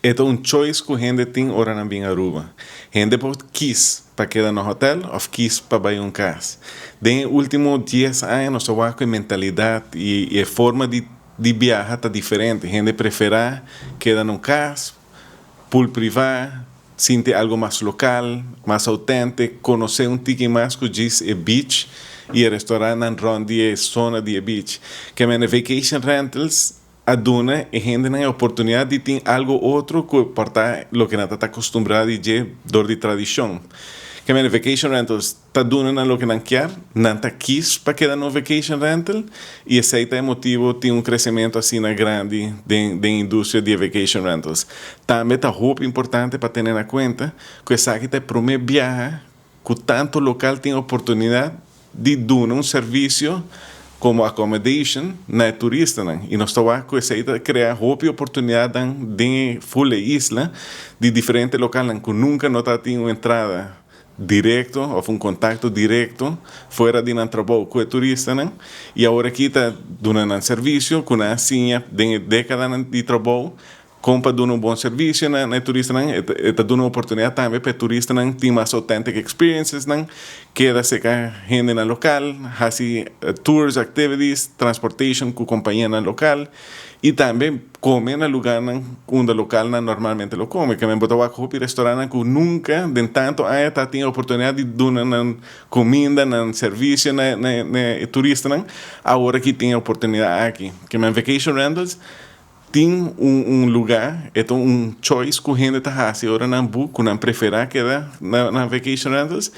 E ta un choice ku hende tin ora nan bin Aruba. Hende por kies pa keda na hotel of kies pa bai un kas. Den e ultimo 10 aña nos a wak ku e mentalidat i e forma di biaha ta diferente. Hende preferá keda na un kas, pool privá, sinti algo mas lokal, mas auténtiko, konosé un tiki mas ku djis e beach i e restaurantnan rònt di e zona di e beach. Ke men vacation rentals a duna e hendenan e oportunidat di tin algo otro ku por ta loke nan ta akustumbrá di dje dor di tradishon. Ke men vacation rentals ta duna nan loke nan kier, nan ta kies pa keda na vacation rental i esei ta e motibu tin un kresementu asina grandi den industria di vacation rentals. Tambe ta hopi importante pa tene na kuenta ku esaki ta e promé biaha ku tantu lokal tin oportunidat di duna un servisio komo accommodation na e turistanan. I nos ta wak ku esei ta krea hopi oportunidatnan den e full e isla di diferente lokalnan ku nunka no ta tin un entrada direkto òf un kontakto direkto fuera di nan trabou ku e turistanan, i awor aki ta duna nan servisio ku nan a siña den e dékadanan di trabou kon pa duna un bon servisio na e turistanan. E ta duna oportunidat tambe pa e turistanan tin mas authentic experiences nan, keda serka hendenan lokal, hasi tours, activities, transportation ku kompañianan lokal i tambe kome na lugarnan unda lokalnan normalmente lo kome. Ke men bo ta wak hopi restaurantnan ku nunka den tantu aña ta tin oportunidat di duna nan kuminda, nan servisio na e turistanan, awor aki tin e oportunidat aki. Ke men vacation rentals tin un lugá, e ta un choice ku hende ta hasi ora nan book, ku nan preferá keda na vacation rentals,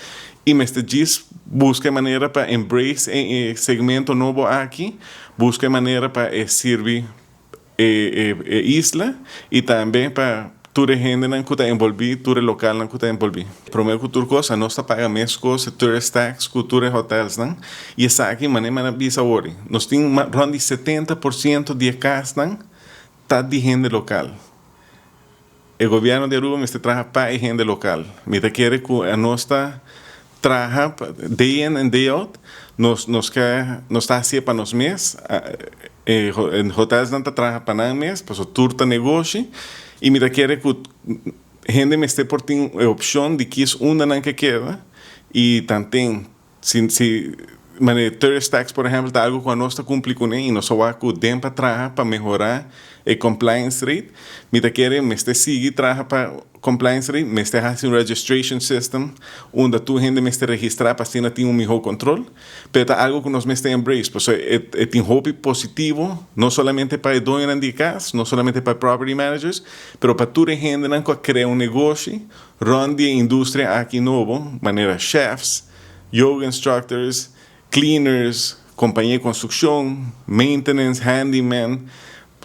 i mester djis buska e manera pa embrace e segmento nobo aki, buska e manera pa e sirbi e isla i tambe pa tur e hendenan ku ta envolví, tur e lokalnan ku ta envolví. Promé ku tur kos, nos ta paga meskos e tourist tax ku tur e hotelsnan, i esaki manera mi a bisa awor, nos tin rònt di 70% di e kasnan ta di hende lokal. E gobièrnu di Aruba mester traha pa e hende lokal. Mi ta kere ku nos ta traha day in and day out, nos ta hasié pa nos mes, e hotelsnan ta traha pa nan mes, pasobra tur ta negoshi, i mi ta kere ku hende mester por tin e opshon di kies unda nan ke keda i tanten si manera tourist tax, por ehèmpel, ta algu ku anos ta kumpli kuné i nos a wak ku den pa traha pa mehorá e compliance rate. Mi ta kere mester sigui traha pa compliance rate, mester hasi un registration system unda tur hende mester registrá pa asina tin un mihó kontrol, pero ta algu ku nos mester embrace pasobra e tin hopi positivo, no solamente pa e doñonan di e kas, no solamente pa e property managers, pero pa tur e hendenan ku a krea un negoshi rònt di e industria aki nobo, manera chefs, yoga instructors, cleaners, kompania di konstrukshon, maintenance, handyman,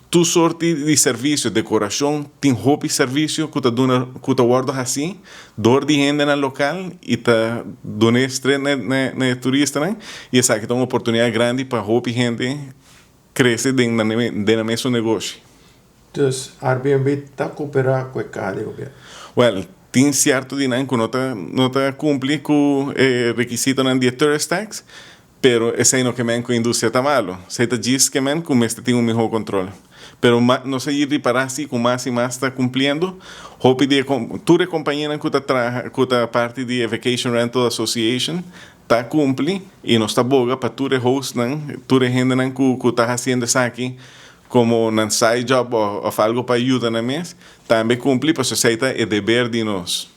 tur sorti di servisio, dekorashon. Tin hopi servisio ku ta duna, ku ta wòrdu hasí dor di hendenan lokal i ta duna e strèt na e turistanan, i esaki ta un oportunidat grandi pa hopi hende krese den nan mesun negoshi. Dus Airbnb ta kooperá ku e kaha di gobièrnu? Well, tin sierto di nan ku no ta kumpli ku e rekisitonan di e tourist tax, pero esei no ke men ku e industria ta malu. Esei ta djis ke men ku mester tin un mihó kontrol. Pero nos a yir ripará si ku mas i mas ta kumpliendo. Hopi di e tur e kompañianan ku ta traha, ku ta parti di e Vacation Rental Association ta kumpli, i nos ta boga pa tur e hostnan, tur e hendenan ku ta hasiendo esaki komo nan side job òf algu pa yuda nan mes, tambe kumpli, pasobra esei ta e deber di nos.